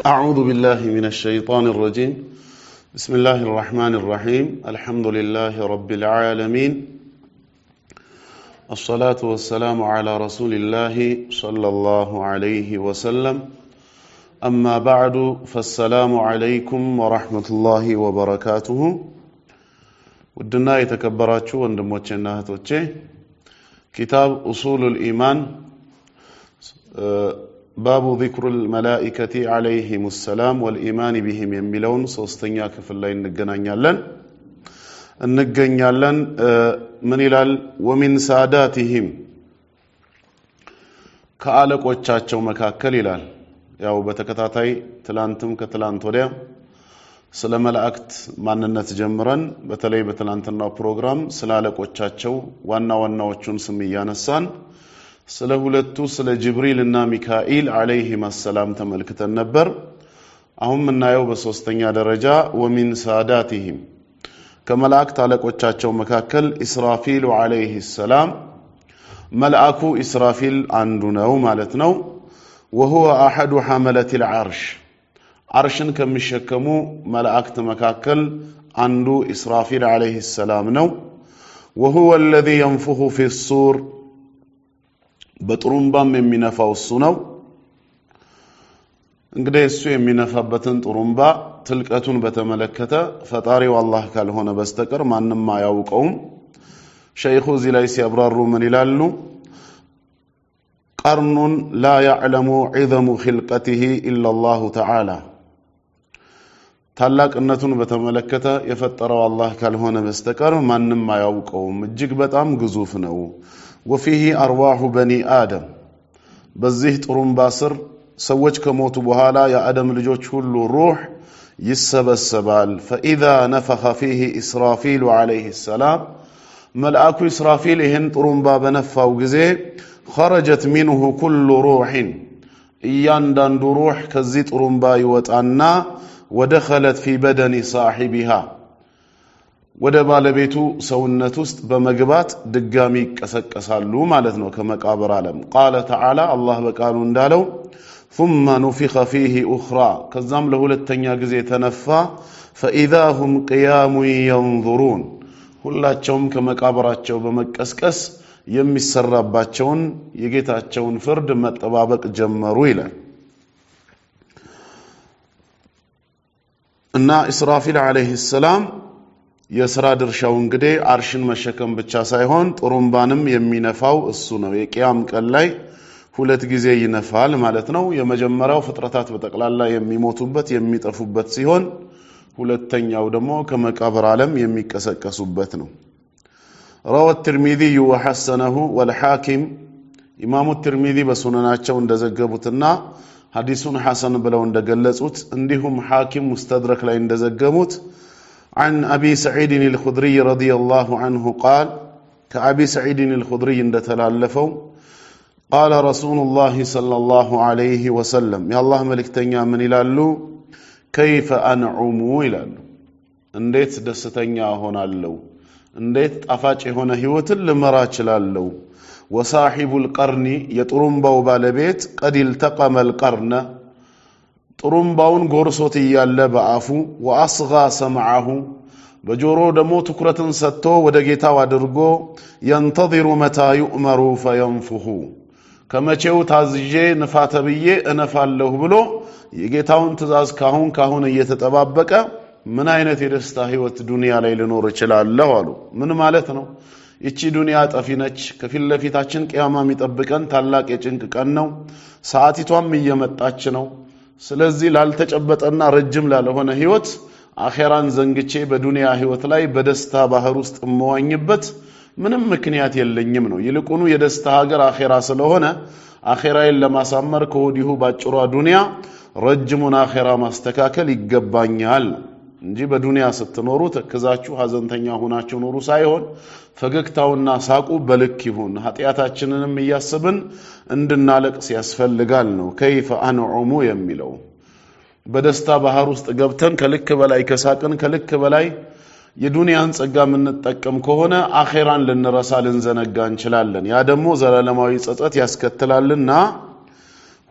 أعوذ بالله من الشيطان الرجيم. بسم الله الرحمن الرحيم. الحمد لله رب العالمين، الصلاة والسلام على رسول الله صلى الله عليه وسلم. أما بعد، فالسلام عليكم ورحمة الله وبركاته. ውድና የተከበራችሁ ወንድሞቼና እህቶቼ፣ ኪታብ ኡሱሉል ኢማን باب ذكر الملائكة عليهم السلام والإيمان بهم የሚለውን ሶስተኛ ክፍል ላይ እንገኛለን። ምን ይላል? ومن ساداتهم ከአለቆቻቸው መካከል ይላል። ያው በተከታታይ ትላንትም ከትላንት ወዲያ ስለ መላእክት ማንነት ጀምረን በተለይ በትላንትናው ፕሮግራም ስለ አለቆቻቸው ዋና ዋናዎቹን ስም እያነሳን ስለ ሁለቱ ስለ ጅብሪል እና ሚካኢል عليهما السلام ተመልክተን ነበር። አሁን የምናየው በሶስተኛ ደረጃ ومن ساداتهم ከመላእክት አለቆቻቸው መካከል إسرافيل عليه السلام፣ መልአኩ ኢስራፊል አንዱ ነው ማለት ነው። وهو أحد حملة العرش፣ አርሽን ከሚሸከሙ መላእክት መካከል አንዱ ኢስራፊል عليه السلام ነው። وهو الذي ينفخ في الصور፣ በጥሩምባም የሚነፋው እሱ ነው። እንግዲህ እሱ የሚነፋበትን ጥሩምባ ትልቀቱን በተመለከተ ፈጣሪው አላህ ካልሆነ በስተቀር ማንም አያውቀውም። ሸይኹ እዚህ ላይ ሲያብራሩ ምን ይላሉ? قرن لا يعلم عظم خلقته إلا الله تعالى፣ ታላቅነቱን በተመለከተ የፈጠረው አላህ ካልሆነ በስተቀር ማንም አያውቀውም። እጅግ በጣም ግዙፍ ነው። وفيه أرواح بني آدم፣ በዚህ ጥሩምባ ስር ሰዎች ከሞቱ በኋላ የአደም ልጆች ሁሉ ሩህ ይሰበሰባል። فإذا نفخ فيه إسرافيل عليه السلام፣ መልአኩ ኢስራፊል ይህን ጥሩምባ በነፋው ጊዜ خرجت منه كل روح፣ እያንዳንዱ ሩህ ከዚህ ጥሩምባ ይወጣና ودخلت في بدن صاحبها፣ ወደ ባለቤቱ ሰውነት ውስጥ በመግባት ድጋሚ ይቀሰቀሳሉ ማለት ነው ከመቃብር ዓለም። قال تعالى፣ አላህ በቃሉ እንዳለው ثم نفخ فيه أخرى፣ ከዛም ለሁለተኛ ጊዜ ተነፋ فإذا هم قيام ينظرون፣ ሁላቸውም ከመቃብራቸው በመቀስቀስ የሚሰራባቸውን የጌታቸውን ፍርድ መጠባበቅ ጀመሩ ይላል። እና ኢስራፊል ዓለይሂ ሰላም የስራ ድርሻው እንግዲህ አርሽን መሸከም ብቻ ሳይሆን ጥሩምባንም የሚነፋው እሱ ነው። የቅያም ቀን ላይ ሁለት ጊዜ ይነፋል ማለት ነው። የመጀመሪያው ፍጥረታት በጠቅላላ የሚሞቱበት የሚጠፉበት ሲሆን ሁለተኛው ደግሞ ከመቃብር ዓለም የሚቀሰቀሱበት ነው። روى الترمذي وحسنه والحاكم፣ ኢማሙ ትርሚዚ በሱነናቸው እንደዘገቡትና ሐዲሱን ሐሰን ብለው እንደገለጹት እንዲሁም ሐኪም ሙስተድረክ ላይ እንደዘገቡት عن أبي سعيد الخدري رضي الله عنه قال፣ ከአቢ ሰዒድ الخدري እንደተላለፈው قال رسول الله صلى الله عليه وسلم፣ የአላህ መልእክተኛ ምን ይላሉ? كيف أنعم ይላሉ። እንዴት ደስተኛ እሆናለሁ? እንዴት ጣፋጭ የሆነ ህይወትን ልመራ እችላለሁ? وصاحب القرن፣ የጥሩምባው ባለቤት قد التقم القرن፣ ጥሩምባውን ጎርሶት እያለ በአፉ وأصغى سمعه፣ በጆሮ ደግሞ ትኩረትን ሰጥቶ ወደ ጌታው አድርጎ ينتظر متى يؤمر فينفخ፣ ከመቼው ታዝዤ ንፋ ተብዬ እነፋለሁ ብሎ የጌታውን ትእዛዝ ካሁን ካሁን እየተጠባበቀ ምን አይነት የደስታ ህይወት ዱንያ ላይ ልኖር እችላለሁ አሉ። ምን ማለት ነው? ይቺ ዱንያ ጠፊ ነች። ከፊት ለፊታችን ቅያማ የሚጠብቀን ታላቅ የጭንቅ ቀን ነው። ሰዓቲቷም እየመጣች ነው። ስለዚህ ላልተጨበጠና ረጅም ላልሆነ ህይወት አኼራን ዘንግቼ በዱንያ ህይወት ላይ በደስታ ባህር ውስጥ የምዋኝበት ምንም ምክንያት የለኝም ነው። ይልቁኑ የደስታ ሀገር አኼራ ስለሆነ አኼራዬን ለማሳመር ከወዲሁ ባጭሯ ዱንያ ረጅሙን አኼራ ማስተካከል ይገባኛል። እንጂ በዱንያ ስትኖሩ ተክዛችሁ ሀዘንተኛ ሆናችሁ ኑሩ ሳይሆን ፈገግታውና ሳቁ በልክ ይሁን። ኃጢአታችንንም እያስብን እንድናለቅስ ያስፈልጋል ነው كيف أنعم የሚለው። በደስታ ባህር ውስጥ ገብተን ከልክ በላይ ከሳቅን፣ ከልክ በላይ የዱንያን ጸጋ የምንጠቀም ከሆነ አኼራን ልንረሳ ልንዘነጋ እንችላለን። ያ ደግሞ ዘላለማዊ ጸጸት ያስከትላልና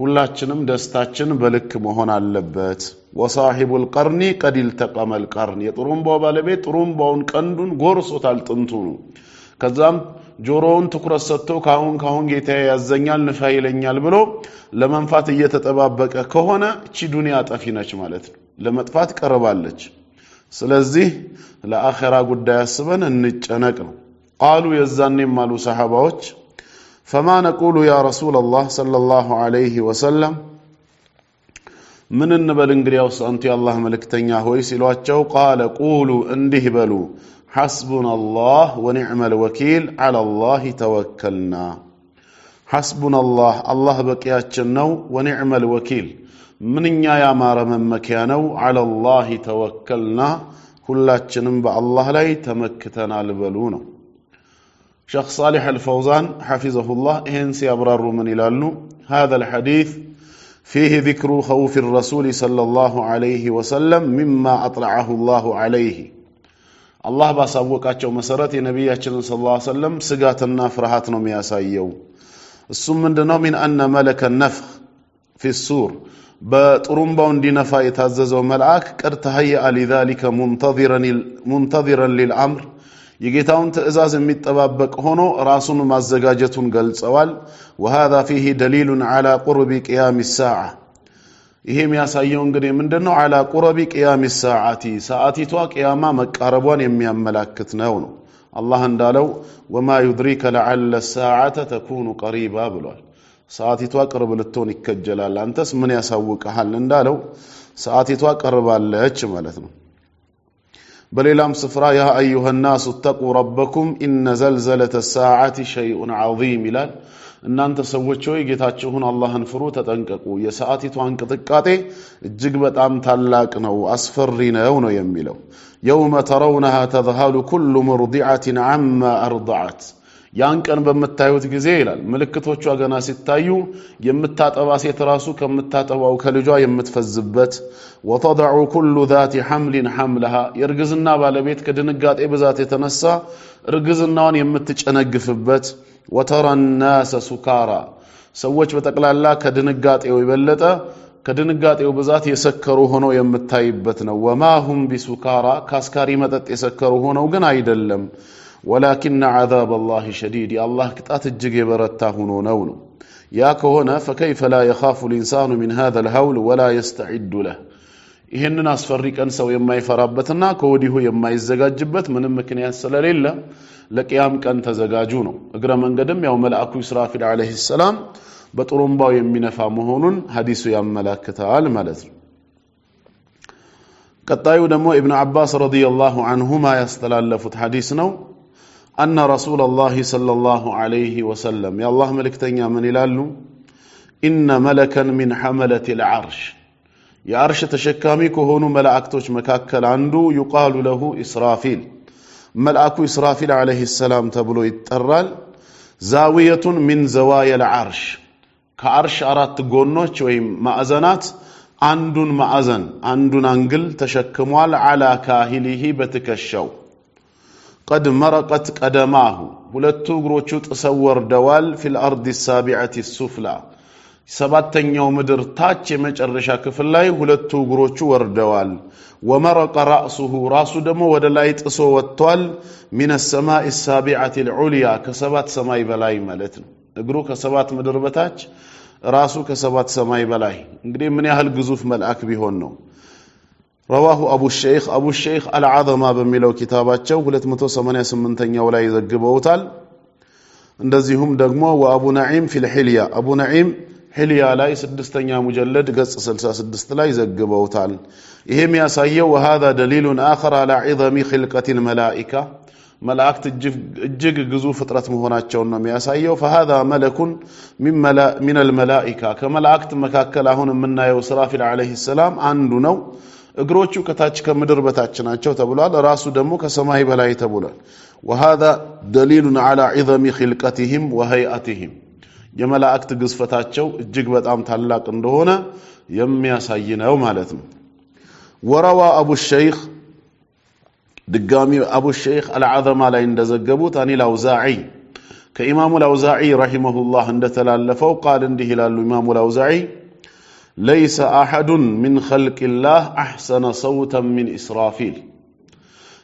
ሁላችንም ደስታችን በልክ መሆን አለበት። وصاحب القرن قد التقم القرن፣ የጥሩምባው ባለቤት ጥሩምባውን ቀንዱን ጎርሶታል ጥንቱ ነው። ከዛም ጆሮውን ትኩረት ሰጥቶ ካሁን ካሁን ጌታዬ ያዘኛል ንፋ ይለኛል ብሎ ለመንፋት እየተጠባበቀ ከሆነ እቺ ዱንያ ጠፊ ነች ማለት ነው፣ ለመጥፋት ቀርባለች። ስለዚህ ለአኼራ ጉዳይ አስበን እንጨነቅ ነው። قالوا የዛኔም አሉ ሰሓባዎች فما نقول يا رسول الله صلى الله عليه وسلم፣ ምን እንበል እንግዲያውስ አንቱ የአላህ መልእክተኛ ሆይ ሲሏቸው፣ قال قولوا እንዲህ በሉ حسبنا الله ونعم الوكيل على الله توكلنا። حسبنا الله አላህ በቂያችን ነው፣ ونعم الوكيل ምንኛ ያማረ መመኪያ ነው፣ على الله توكلنا ሁላችንም በአላህ ላይ ተመክተናል በሉ ነው። ሸኽ ሳሊሕ አልፈውዛን حفظه الله ይህን ሲያብራሩ ምን ይላሉ? هذا الحديث فيه ذكر خوف الرسول صلى الله عليه وسلم مما أطلعه الله عليه። አላህ ባሳወቃቸው መሰረት የነቢያችንን صلى الله عليه وسلم ስጋትና ፍርሃት ነው የሚያሳየው። እሱም ምንድነው? من أن ملك النفخ في الصور፣ በጥሩምባው እንዲነፋ የታዘዘው መልአክ قد تهيأ لذلك منتظرا للأمر፣ የጌታውን ትእዛዝ የሚጠባበቅ ሆኖ ራሱን ማዘጋጀቱን ገልጸዋል። وهذا فيه دليل على قرب قيام الساعة። ይሄ የሚያሳየው እንግዲህ ምንድን ነው? على قرب قيام الساعة፣ ሰዓቲቷ ቅያማ መቃረቧን የሚያመላክት ነው ነው። አላህ እንዳለው وما يدريك لعل الساعة تكون قريبا ብሏል። ሰዓቲቷ ቅርብ ልትሆን ይከጀላል፣ አንተስ ምን ያሳውቅሃል እንዳለው ሰዓቲቷ ቀርባለች ማለት ነው። በሌላም ስፍራ يا أيها الناس اتقوا ربكم إن زلزلة الساعة شيء عظيم ይላል። እናንተ ሰዎች ሆይ ጌታችሁን አላህን ፍሩ፣ ተጠንቀቁ። የሰዓቲቷ እንቅጥቃጤ እጅግ በጣም ታላቅ ነው፣ አስፈሪ ነው ነው የሚለው። يوم ترونها تذهل كل مرضعة عما أرضعت፣ ያን ቀን በምታዩት ጊዜ ይላል ምልክቶቿ ገና ሲታዩ የምታጠባ ሴት ራሱ ከምታጠባው ከልጇ የምትፈዝበት፣ وتضع كل ذات حمل حملها፣ የእርግዝና ባለቤት ከድንጋጤ ብዛት የተነሳ እርግዝናዋን የምትጨነግፍበት፣ وترى الناس سكارى፣ ሰዎች በጠቅላላ ከድንጋጤው የበለጠ ከድንጋጤው ብዛት የሰከሩ ሆነው የምታይበት ነው። وما هم بسكارى፣ ከአስካሪ መጠጥ የሰከሩ ሆነው ግን አይደለም። ولكن عذاب الله شديد፣ የአላህ ቅጣት እጅግ የበረታ ሆኖ ነው ነው። ያ ከሆነ فكيف لا يخاف الإنسان من هذا الهول ولا يستعد له። ይህንን አስፈሪ ቀን ሰው የማይፈራበትና ከወዲሁ የማይዘጋጅበት ምንም ምክንያት ስለሌለ ለቅያም ቀን ተዘጋጁ ነው። እግረ መንገድም ያው መልአኩ ኢስራፊል عليه السلام በጥሩምባው የሚነፋ መሆኑን ሐዲሱ ያመላክታል ማለት ነው። ቀጣዩ ደግሞ ኢብኑ አባስ رضي الله عنهما ያስተላለፉት ሐዲስ ነው። أن رسول الله صلى الله عليه وسلم፣ የአላህ መልእክተኛ ምን ይላሉ? إن ملكا من حملة العرش፣ የአርሽ ተሸካሚ ከሆኑ መላእክቶች መካከል አንዱ يقال له إسرافيل፣ መልአኩ ኢስራፊል عليه السلام ተብሎ ይጠራል። زاوية من زوايا العرش፣ ከአርሽ አራት ጎኖች ወይም ማዕዘናት አንዱን ማዕዘን አንዱን angle ተሸክሟል። على كاهله፣ በትከሻው፣ قد مرقت قدماه፣ ሁለቱ እግሮቹ ጥሰው ወርደዋል። في الأرض السابعة السفلى፣ ሰባተኛው ምድር ታች የመጨረሻ ክፍል ላይ ሁለቱ እግሮቹ ወርደዋል። ومرق رأسه፣ ራሱ ደግሞ ወደ ላይ ጥሶ ወጥቷል። من السماء السابعة العليا፣ ከሰባት ሰማይ በላይ ማለት ነው። እግሩ ከሰባት ምድር በታች ራሱ ከሰባት ሰማይ በላይ። እንግዲህ ምን ያህል ግዙፍ መልአክ ቢሆን ነው? رواه أبو الشيخ፣ አቡ ሸይኽ አልዓዘማ በሚለው ኪታባቸው 288ኛው ላይ ዘግበውታል። እንደዚሁም ደግሞ وأبو نعيم في الحلية፣ አቡ ነዒም ሒልያ ላይ ስድስተኛ ሙጀለድ ገጽ 66 ላይ ዘግበውታል። ይሄ የሚያሳየው وهذا دليل آخر على عظم خلقة الملائكة፣ መላእክት እጅግ ግዙፍ ፍጥረት መሆናቸውን ነው የሚያሳየው። فهذا ملك من الملائكة፣ ከመላእክት መካከል አሁን የምናየው እስራፊል عليه السلام አንዱ ነው። እግሮቹ ከታች ከምድር በታች ናቸው ተብሏል። ራሱ ደግሞ ከሰማይ በላይ ተብሏል። وهذا دليل على عظم خلقتهم وهيئتهم የመላእክት ግዝፈታቸው እጅግ በጣም ታላቅ እንደሆነ የሚያሳይ ነው ማለት ነው። وروى أبو الشيخ ድጋሚ አቡ ሸይኽ አልዓዘማ ላይ እንደዘገቡት عن الأوزاعي ከኢማሙ ልአውዛዒ رحمه الله እንደተላለፈው ቃል እንዲህ ይላሉ ኢማሙ ልአውዛዒ ليس أحد من خلق الله أحسن صوتا من إسرافيل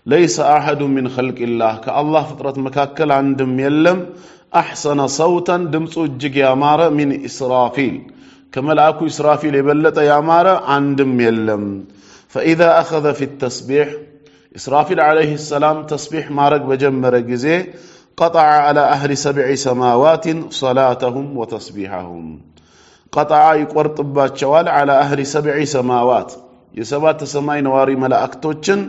ليس أحد من خلق الله ከአላህ ፍጥረት መካከል አንድም የለም أحسن صوتا ድምፁ እጅግ ያማረ من إسرافيل ከመልአኩ ኢስራፊል የበለጠ ያማረ አንድም የለም። فإذا أخذ في التسبيح ኢስራፊል عليه السلام ተስቢሕ ማድረግ በጀመረ ጊዜ قطع على أهل سبع سماوات صلاتهم وتسبيحهم قطع ይቆርጥባቸዋል። على أهل سبع سماوات የሰባት ሰማይ ነዋሪ መላእክቶችን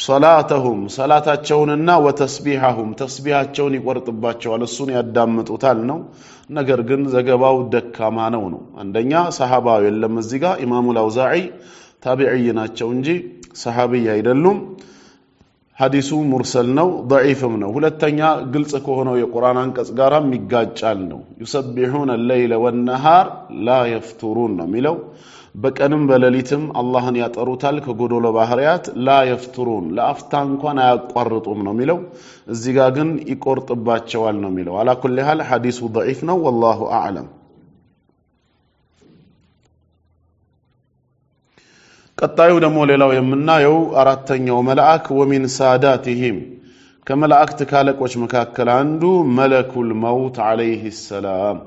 صلاتهم ሰላታቸውንና وتسبيحهم ተስቢሓቸውን ይቆርጥባቸዋል። እሱን ያዳምጡታል ነው። ነገር ግን ዘገባው ደካማ ነው። አንደኛ ሰሃባው የለም እዚህ ጋር ኢማሙ ላውዛዒ ታቢዕይ ናቸው እንጂ ሰሃቢይ አይደሉም። ሐዲሱ ሙርሰል ነው፣ ደዒፍም ነው። ሁለተኛ ግልጽ ከሆነው የቁርአን አንቀጽ ጋራም ይጋጫል ነው። يسبحون الليل والنهار لا يفترون ነው የሚለው። በቀንም በሌሊትም አላህን ያጠሩታል ከጎዶሎ ባህርያት لا يفترون ለአፍታ እንኳን አያቋርጡም ነው የሚለው። እዚህ ጋር ግን ይቆርጥባቸዋል ነው የሚለው። على كل حال ሐዲሱ ደዒፍ ነው። والله أعلم። ቀጣዩ ደግሞ ሌላው የምናየው አራተኛው መልአክ ومن ساداتهم ከመላእክት ካለቆች መካከል አንዱ ملك الموت عليه السلام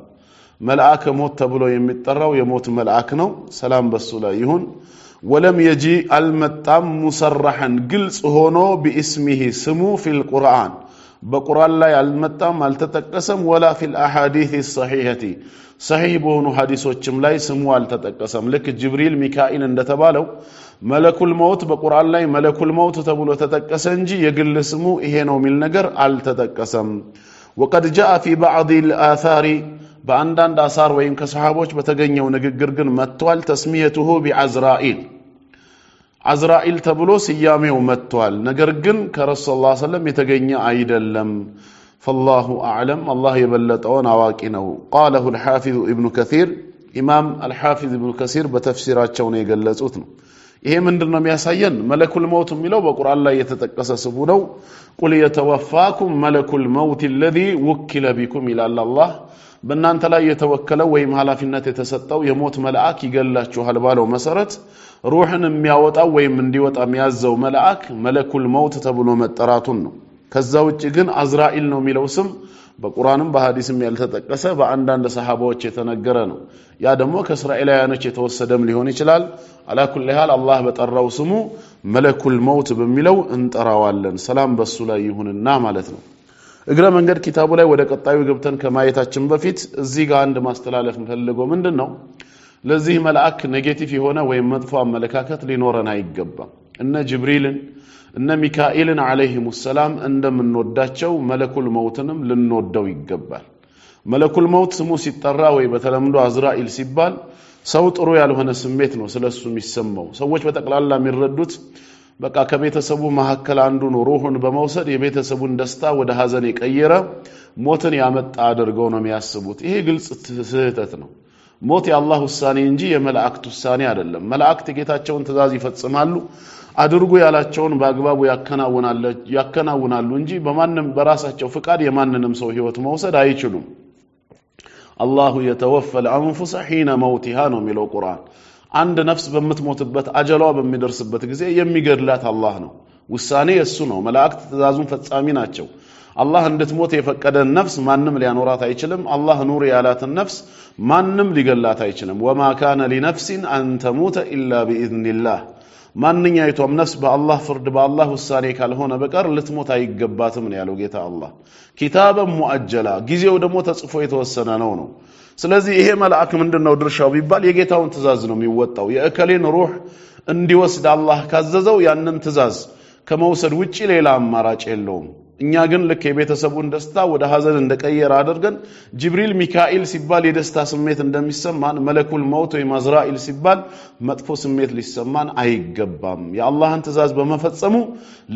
መልአከ ሞት ተብሎ የሚጠራው የሞት መልአክ ነው። ሰላም በሱ ላይ ይሁን። ولم يجئ አልመጣም፣ مصرحا ግልጽ ሆኖ باسمه ስሙ في القرآن በቁርአን ላይ አልመጣም፣ አልተጠቀሰም። ولا في الأحاديث الصحيحة ሰሒህ በሆኑ ሐዲሶችም ላይ ስሙ አልተጠቀሰም። ልክ ጅብሪል ሚካኢል እንደተባለው ملك الموت በቁርአን ላይ ملك الموت ተብሎ ተጠቀሰ እንጂ የግል ስሙ ይሄ ነው የሚል ነገር አልተጠቀሰም። وقد جاء في بعض الآثار በአንዳንድ አሳር ወይም ከሰሓቦች በተገኘው ንግግር ግን መጥቷል። تسميته بعزرائيل አዝራኢል ተብሎ ስያሜው መጥቷል። ነገር ግን ከረሱል ስ ሰለም የተገኘ አይደለም። فالله أعلم አላህ የበለጠውን አዋቂ ነው። قاله الحافظ ابن كثير ኢማም አልሓፊዝ ኢብኑ ከሲር በተፍሲራቸው ነው የገለጹት ነው። ይሄ ምንድን ነው የሚያሳየን? ملك الموت የሚለው በቁርአን ላይ የተጠቀሰ ስሙ ነው። قل يتوفاكم ملك الموت الذي وكل بكم ይላል አላህ። በእናንተ ላይ የተወከለው ወይም ኃላፊነት የተሰጠው የሞት መልአክ ይገላችኋል ባለው መሰረት ሩሕን የሚያወጣው ወይም እንዲወጣ የሚያዘው መልአክ ملك الموت ተብሎ መጠራቱን ነው። ከዛ ውጭ ግን አዝራኢል ነው የሚለው ስም በቁርአንም በሐዲስም ያልተጠቀሰ በአንዳንድ ሰሃባዎች የተነገረ ነው። ያ ደግሞ ከእስራኤላውያኖች የተወሰደም ሊሆን ይችላል። على كل حال አላህ በጠራው ስሙ ملك الموت በሚለው እንጠራዋለን። ሰላም በሱ ላይ ይሁንና ማለት ነው። እግረ መንገድ ኪታቡ ላይ ወደ ቀጣዩ ገብተን ከማየታችን በፊት እዚህ ጋር አንድ ማስተላለፍ የምፈልገው ምንድን ነው፣ ለዚህ መልአክ negative የሆነ ወይም መጥፎ አመለካከት ሊኖረን አይገባም። እነ ጅብሪልን እነ ሚካኤልን عليهم السلام እንደምንወዳቸው ملك الموت ንም ልንወደው ይገባል። ملك الموت ስሙ ሲጠራ ወይ በተለምዶ አዝራኢል ሲባል ሰው ጥሩ ያልሆነ ስሜት ነው ስለሱ የሚሰማው። ሰዎች በጠቅላላ የሚረዱት በቃ ከቤተሰቡ መካከል አንዱን ሩሁን በመውሰድ የቤተሰቡን ደስታ ወደ ሀዘን የቀየረ ሞትን ያመጣ አድርገው ነው የሚያስቡት። ይሄ ግልጽ ስህተት ነው። ሞት የአላህ ውሳኔ እንጂ የመላእክት ውሳኔ አይደለም። መላእክት የጌታቸውን ትእዛዝ ይፈጽማሉ። አድርጉ ያላቸውን በአግባቡ ያከናውናሉ እንጂ በማንም በራሳቸው ፍቃድ የማንንም ሰው ህይወት መውሰድ አይችሉም። الله يتوفى الأنفس حين موتها ነው የሚለው ቁርአን። አንድ ነፍስ በምትሞትበት አጀሏ በሚደርስበት ጊዜ የሚገድላት አላህ ነው። ውሳኔ የእሱ ነው። መላእክት ትእዛዙን ፈጻሚ ናቸው። አላህ እንድትሞት የፈቀደን ነፍስ ማንም ሊያኖራት አይችልም። አላህ ኑር ያላትን ነፍስ ማንም ሊገላት አይችልም። وما كان لنفس أن تموت إلا بإذن الله። ማንኛይቷም ነፍስ በአላህ ፍርድ በአላህ ውሳኔ ካልሆነ በቀር ልትሞት አይገባትም ነው ያለው ጌታ አላህ። كتابا مؤجلا፣ ጊዜው ደግሞ ተጽፎ የተወሰነ ነው። ስለዚህ ይሄ መልአክ ምንድን ነው ድርሻው ቢባል የጌታውን ትእዛዝ ነው የሚወጣው። የእከሌን ሩህ እንዲወስድ አላህ ካዘዘው ያንን ትእዛዝ ከመውሰድ ውጪ ሌላ አማራጭ የለውም። እኛ ግን ልክ የቤተሰቡን ደስታ ወደ ሀዘን እንደቀየረ አድርገን ጅብሪል ሚካኤል ሲባል የደስታ ስሜት እንደሚሰማን መለኩል መውት ወይም አዝራኢል ሲባል መጥፎ ስሜት ሊሰማን አይገባም። የአላህን ትእዛዝ በመፈጸሙ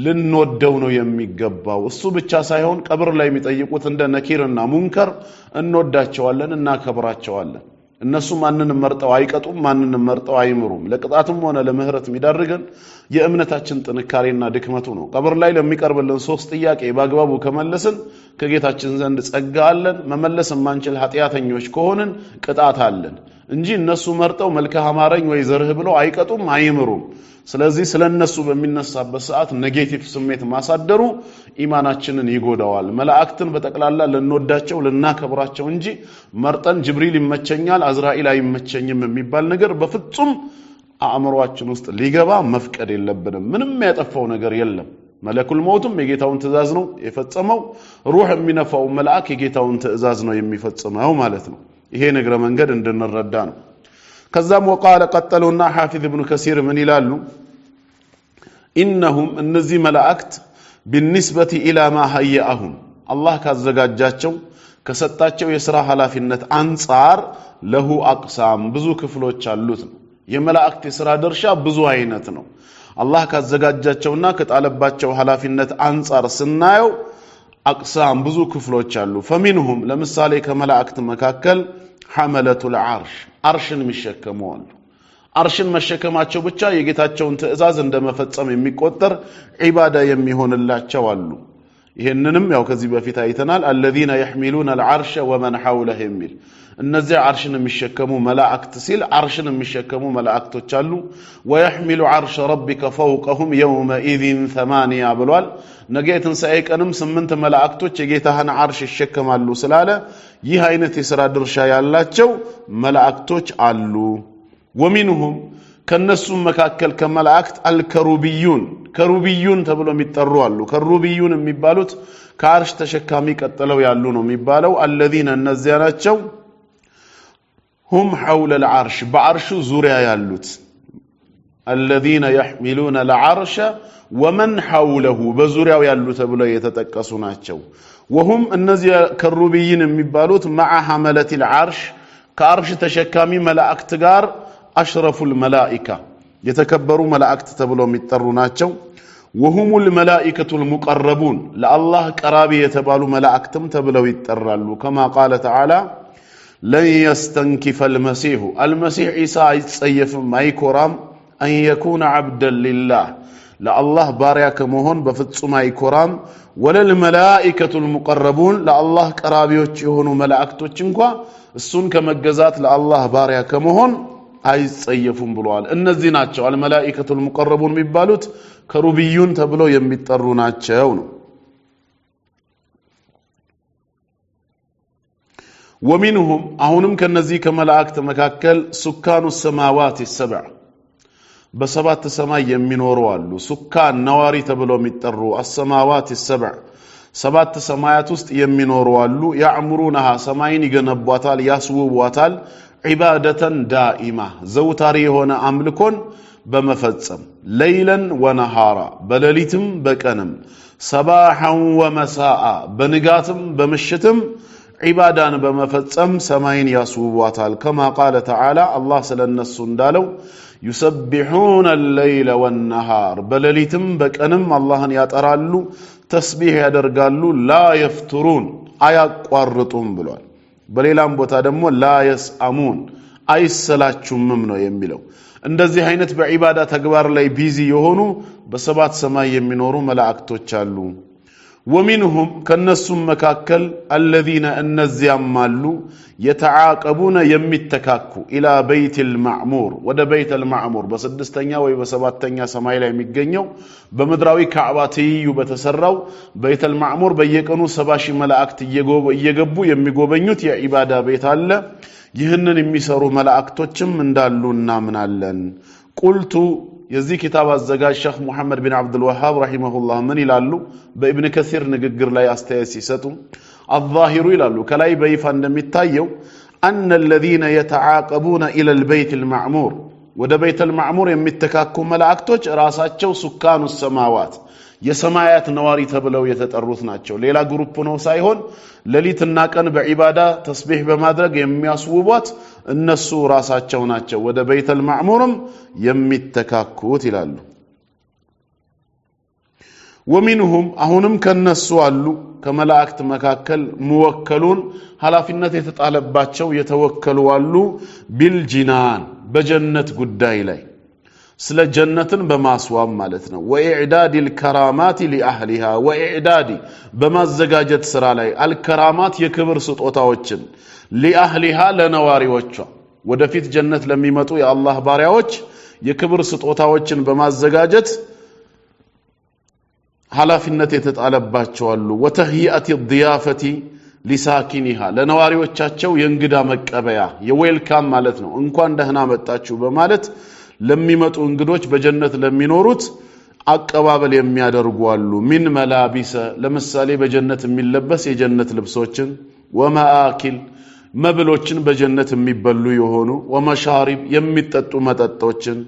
ልንወደው ነው የሚገባው። እሱ ብቻ ሳይሆን ቀብር ላይ የሚጠይቁት እንደ ነኪርና ሙንከር እንወዳቸዋለን፣ እናከብራቸዋለን። እነሱ ማንንም መርጠው አይቀጡም፣ ማንንም መርጠው አይምሩም። ለቅጣትም ሆነ ለምህረት የሚዳርገን የእምነታችን ጥንካሬና ድክመቱ ነው። ቀብር ላይ ለሚቀርብልን ሶስት ጥያቄ በአግባቡ ከመለስን ከጌታችን ዘንድ ጸጋ አለን። መመለስ የማንችል ኃጢአተኞች ከሆንን ቅጣት አለን እንጂ እነሱ መርጠው መልክህ አማረኝ ወይ ዘርህ ብለው አይቀጡም፣ አይምሩም። ስለዚህ ስለ እነሱ በሚነሳበት ሰዓት negative ስሜት ማሳደሩ ኢማናችንን ይጎዳዋል። መላእክትን በጠቅላላ ልንወዳቸው ልናከብራቸው እንጂ መርጠን ጅብሪል ይመቸኛል፣ አዝራኢል አይመቸኝም የሚባል ነገር በፍጹም አእምሯችን ውስጥ ሊገባ መፍቀድ የለብንም። ምንም ያጠፋው ነገር የለም። መለኩል መውትም የጌታውን ትእዛዝ ነው የፈጸመው። ሩህ የሚነፋው መልአክ የጌታውን ትእዛዝ ነው የሚፈጽመው ማለት ነው። ይሄ እግረ መንገድ እንድንረዳ ነው። ከዛም وقال ቀጠሉና ሐፊዝ ኢብኑ ከሲር ምን ይላሉ? إنهم እነዚህ መላእክት بالنسبة إلى ما هيأهم አላህ ካዘጋጃቸው ከሰጣቸው የሥራ ኃላፊነት አንጻር له أقسام ብዙ ክፍሎች አሉት ነው። የመላእክት የሥራ ድርሻ ብዙ አይነት ነው። አላህ ካዘጋጃቸውና ከጣለባቸው ኃላፊነት አንጻር ስናየው أقسام ብዙ ክፍሎች አሉ። فمنهم ለምሳሌ ከመላእክት መካከል حملة العرش አርሽን የሚሸከሙ አሉ። አርሽን መሸከማቸው ብቻ የጌታቸውን ትእዛዝ እንደመፈጸም የሚቆጠር ዒባዳ የሚሆንላቸው አሉ። ይህንንም ያው ከዚህ በፊት አይተናል። الذين يحملون العرش ومن حوله የሚል እነዚያ አርሽን የሚሸከሙ መላእክት ሲል አርሽን የሚሸከሙ መላእክቶች አሉ። ويحمل عرش ربك فوقهم يومئذ ثمانية ብሏል። ነገ የትንሣኤ ቀንም 8 መላእክቶች የጌታህን አርሽ ይሸከማሉ ስላለ ይህ አይነት የሥራ ድርሻ ያላቸው መላእክቶች አሉ። ومنهم ከነሱም መካከል ከመላእክት الكروبيون كروبيون ተብሎ የሚጠሩ አሉ። كروبيون የሚባሉት ከአርሽ ተሸካሚ ቀጥለው ያሉ ነው የሚባለው። الذين እነዚያ ናቸው هم حول العرش በአርሹ ዙሪያ ያሉት الذين يحملون العرش ومن حوله በዙሪያው ያሉ ተብለው የተጠቀሱ ናቸው። وهم እነዚያ كروبيين የሚባሉት مع حملة العرش ከአርሽ ተሸካሚ መላእክት ጋር أشرف الملائكة የተከበሩ መላእክት ተብለው የሚጠሩ ናቸው። وهم الملائكة المقربون ለአላህ ቀራቢ የተባሉ መላእክትም ተብለው ይጠራሉ። كما قال تعالى لن يستنكف المسيح አልመሲሕ ዒሳ አይጸየፍም አይኮራም፣ أن يكون عبدا لله ለአላህ ባሪያ ከመሆን በፍጹም አይኮራም። ولا الملائكة المقربون ለአላህ ቀራቢዎች የሆኑ መላእክቶች እንኳ እሱን ከመገዛት ለአላህ ባሪያ ከመሆን አይጸየፉም ብለዋል። እነዚህ ናቸው الملائكة المقربون የሚባሉት كروبيون ተብለው የሚጠሩ ናቸው ነው። ومنهم አሁንም ከነዚህ ከመላእክት መካከል سكان السماوات السبع በሰባት ሰማይ የሚኖሩ አሉ። سكان ነዋሪ ተብለው የሚጠሩ السماوات السبع ሰባት ሰማያት ውስጥ የሚኖሩ አሉ። يعمرونها ሰማይን ይገነቧታል፣ ያስውቧታል። عبادة دائمة ዘውታሪ የሆነ አምልኮን በመፈጸም ليلا ونهارا በሌሊትም በቀንም صباحا ومساء በንጋትም በምሽትም ዒባዳን በመፈጸም ሰማይን ያስውቧታል። كما قال تعالى አላህ ስለ እነሱ እንዳለው يسبحون الليل والنهار በሌሊትም በቀንም አላህን ያጠራሉ፣ ተስቢሕ ያደርጋሉ። لا يفترون አያቋርጡም ብሏል። በሌላም ቦታ ደግሞ لا يسأمون አይሰላቹምም ነው የሚለው። እንደዚህ አይነት በዒባዳ ተግባር ላይ busy የሆኑ በሰባት ሰማይ የሚኖሩ መላእክቶች አሉ። ومنهم ከነሱም መካከል الذين እነዚያም አሉ يتعاقبون የሚተካኩ إلى البيت المعمور ወደ በይት ልማዕሙር በስድስተኛ ወይ በሰባተኛ ሰማይ ላይ የሚገኘው በምድራዊ ካዕባ ትይዩ በተሰራው በይት ልማዕሙር በየቀኑ 70,000 መላእክት እየገቡ የሚጎበኙት የዒባዳ ቤት አለ። ይህንን የሚሰሩ መላእክቶችም እንዳሉ እናምናለን። قلت የዚህ ኪታብ አዘጋጅ ሸኽ ሙሐመድ ቢን ዓብዱልወሃብ رحمه الله ምን ይላሉ? በኢብን ከሲር ንግግር ላይ አስተያየት ሲሰጡ الظاهر ይላሉ ከላይ በይፋ እንደሚታየው أن الذين يتعاقبون إلى البيت المعمور ወደ በይት ልማዕሙር የሚተካኩ መላእክቶች ራሳቸው سكان السماوات የሰማያት ነዋሪ ተብለው የተጠሩት ናቸው። ሌላ group ነው ሳይሆን ሌሊትና ቀን በዒባዳ ተስቢሕ በማድረግ የሚያስውቧት እነሱ ራሳቸው ናቸው። ወደ በይተል ማዕሙርም የሚተካኩት ይላሉ። ومنهم አሁንም ከነሱ አሉ ከመላእክት መካከል موكلون ኃላፊነት የተጣለባቸው የተወከሉ አሉ። بالجنان በጀነት ጉዳይ ላይ ስለ ጀነትን በማስዋብ ማለት ነው። وإعداد الكرامات لأهلها وإعداد በማዘጋጀት ስራ ላይ الكرامات የክብር ስጦታዎችን لأهلها ለነዋሪዎቿ ወደፊት ጀነት ለሚመጡ የአላህ ባሪያዎች የክብር ስጦታዎችን በማዘጋጀት ኃላፊነት የተጣለባቸው አሉ። وتهيئة الضيافة لساكنيها ለነዋሪዎቻቸው የእንግዳ መቀበያ የ welcome ማለት ነው። እንኳን ደህና መጣችሁ በማለት ለሚመጡ እንግዶች በጀነት ለሚኖሩት አቀባበል የሚያደርጉ አሉ። من ملابس ለምሳሌ በጀነት የሚለበስ የጀነት ልብሶችን፣ ومآكل መብሎችን በጀነት የሚበሉ የሆኑ፣ ومشارب የሚጠጡ መጠጦችን፣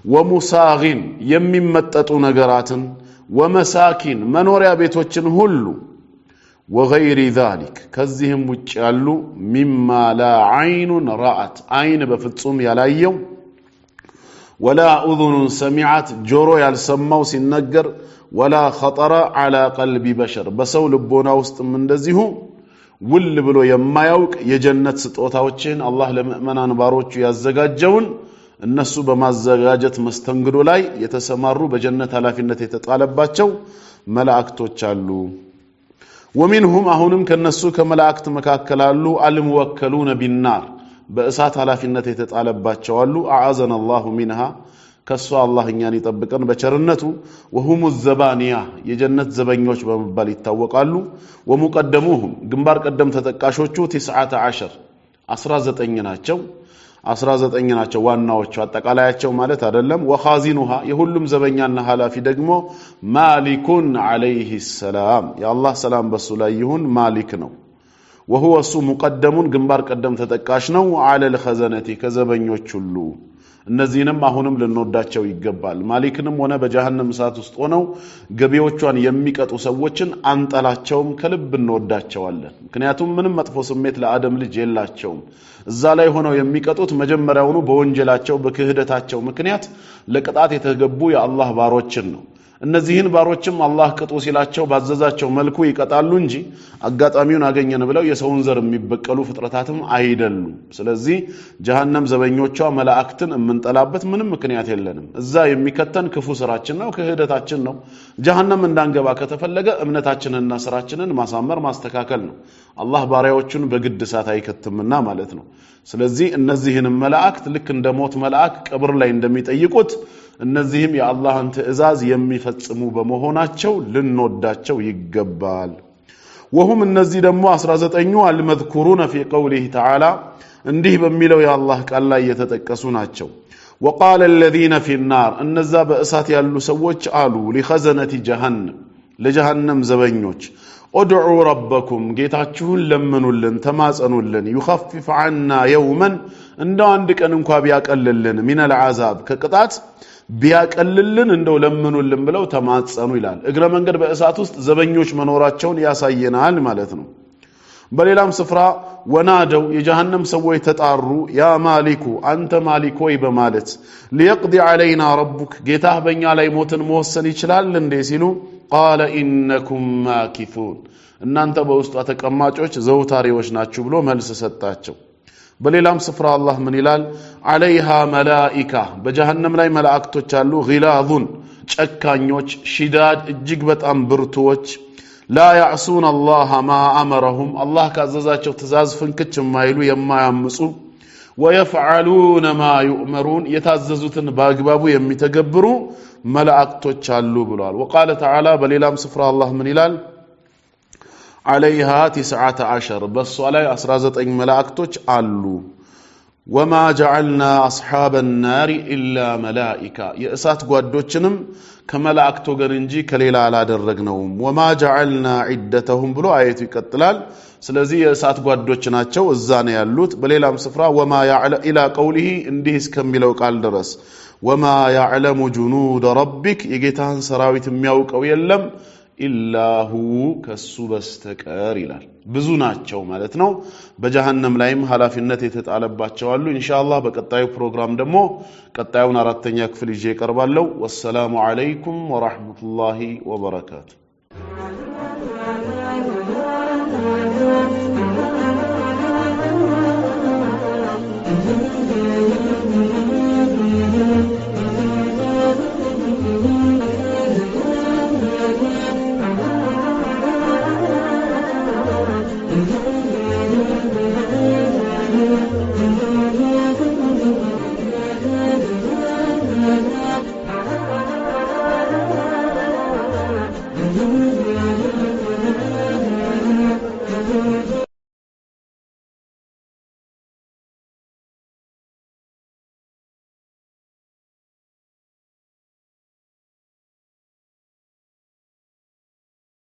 ومساغ የሚመጠጡ ነገራትን፣ ومساكن መኖሪያ ቤቶችን ሁሉ፣ وغير ذلك ከዚህም ውጭ ያሉ፣ مما لا عين رأت አይን በፍጹም ያላየው፣ ولا أذن سمعت ጆሮ ያልሰማው ሲነገር፣ ولا خطر على قلب بشر በሰው ልቦና ውስጥም እንደዚሁ ውል ብሎ የማያውቅ የጀነት ስጦታዎችን አላህ ለምእመናን ባሮቹ ያዘጋጀውን እነሱ በማዘጋጀት መስተንግዶ ላይ የተሰማሩ በጀነት ኃላፊነት የተጣለባቸው መላእክቶች አሉ። ومنهم አሁንም ከነሱ ከመላእክት መካከል አሉ الموكلون بالنار በእሳት ኃላፊነት የተጣለባቸው አሉ። أعاذنا الله منها ከሷ አላህ እኛን ይጠብቀን በቸርነቱ። وهم الزبانية የጀነት ዘበኞች በመባል ይታወቃሉ። ومقدموهم ግንባር ቀደም ተጠቃሾቹ 19 19 ናቸው። 19 ናቸው ዋናዎቹ አጠቃላያቸው ማለት አይደለም። وخازنها የሁሉም ዘበኛና ኃላፊ ደግሞ مالك عليه السلام የአላህ ሰላም በሱ ላይ ይሁን ማሊክ ነው። وهو እሱ مقدم ግንባር ቀደም ተጠቃሽ ነው። على الخزنة ከዘበኞች ሁሉ እነዚህንም አሁንም ልንወዳቸው ይገባል። ማሊክንም ሆነ በጀሃነም እሳት ውስጥ ሆነው ገቢዎቿን የሚቀጡ ሰዎችን አንጠላቸውም፣ ከልብ እንወዳቸዋለን። ምክንያቱም ምንም መጥፎ ስሜት ለአደም ልጅ የላቸውም። እዛ ላይ ሆነው የሚቀጡት መጀመሪያውኑ በወንጀላቸው በክህደታቸው ምክንያት ለቅጣት የተገቡ የአላህ ባሮችን ነው። እነዚህን ባሮችም አላህ ቅጡ ሲላቸው ባዘዛቸው መልኩ ይቀጣሉ እንጂ አጋጣሚውን አገኘን ብለው የሰውን ዘር የሚበቀሉ ፍጥረታትም አይደሉም። ስለዚህ ጀሃነም ዘበኞቿ መላእክትን የምንጠላበት ምንም ምክንያት የለንም። እዛ የሚከተን ክፉ ስራችን ነው፣ ክህደታችን ነው። ጀሃነም እንዳንገባ ከተፈለገ እምነታችንንና ስራችንን ማሳመር ማስተካከል ነው። አላህ ባሪያዎቹን በግድ እሳት አይከትምና ማለት ነው። ስለዚህ እነዚህንም መላእክት ልክ እንደ ሞት መልአክ ቀብር ላይ እንደሚጠይቁት እነዚህም የአላህን ትዕዛዝ የሚፈጽሙ በመሆናቸው ልንወዳቸው ይገባል። ወሁም እነዚህ ደግሞ 19ኙ አልመዝኩሩነ ፊ ቀውሊህ ተዓላ እንዲህ በሚለው የአላህ ቃል ላይ የተጠቀሱ ናቸው። ወቃለ አለዚነ ፊ ናር እነዛ በእሳት ያሉ ሰዎች አሉ ሊኸዘነቲ ጀሃነም ለጀሃነም ዘበኞች ادعوا ربكم ጌታችሁን ለምኑልን ተማጸኑልን፣ يخفف عنا يوما እንደው አንድ ቀን እንኳ ቢያቀልልን፣ من العذاب ከቅጣት ቢያቀልልን እንደው ለምኑልን ብለው ተማጸኑ ይላል። እግረ መንገድ በእሳት ውስጥ ዘበኞች መኖራቸውን ያሳየናል ማለት ነው። በሌላም ስፍራ ونادوا የጀሃነም ሰዎች ተጣሩ፣ يا مالك አንተ ማሊክ ወይ በማለት ليقض علينا ربك ጌታህ በእኛ ላይ ሞትን መወሰን ይችላል እንዴ ሲሉ قال إنكم ماكثون እናንተ በውስጧ ተቀማጮች ዘውታሪዎች ናችሁ ብሎ መልስ ሰጣቸው። በሌላም ስፍራ አላህ ምን ይላል? عليها ملائكة በጀሃነም ላይ መላእክቶች አሉ። غلاظ ጨካኞች፣ شداد እጅግ በጣም ብርቱዎች፣ لا يعصون الله ما أمرهم አላህ ካዘዛቸው ትእዛዝ ፍንክች የማይሉ የማያምፁ፣ ويفعلون ما يؤمرون የታዘዙትን በአግባቡ የሚተገብሩ መላእክቶች አሉ ብለዋል። وقال تعالى በሌላም ስፍራ አላህ ምን ይላል? عليها 19 በእሷ ላይ 19 መላእክቶች አሉ። وما جعلنا أصحاب النار إلا ملائكة የእሳት ጓዶችንም ከመላእክት ወገን እንጂ ከሌላ አላደረግነውም። وما جعلنا عدتهم ብሎ አየቱ ይቀጥላል። ስለዚህ የእሳት ጓዶች ናቸው፣ እዛ ነው ያሉት። በሌላም ስፍራ وما إلى قوله እንዲህ እስከሚለው ቃል ድረስ وما يعلم جنود ربك የጌታህን ሰራዊት የሚያውቀው የለም إلا هو ከሱ በስተቀር ይላል። ብዙ ናቸው ማለት ነው። በጀሃነም ላይም ኃላፊነት የተጣለባቸው አሉ። ኢንሻአላህ በቀጣዩ ፕሮግራም ደግሞ ቀጣዩን አራተኛ ክፍል ይዤ እቀርባለሁ። والسلام عليكم ورحمة الله وبركاته።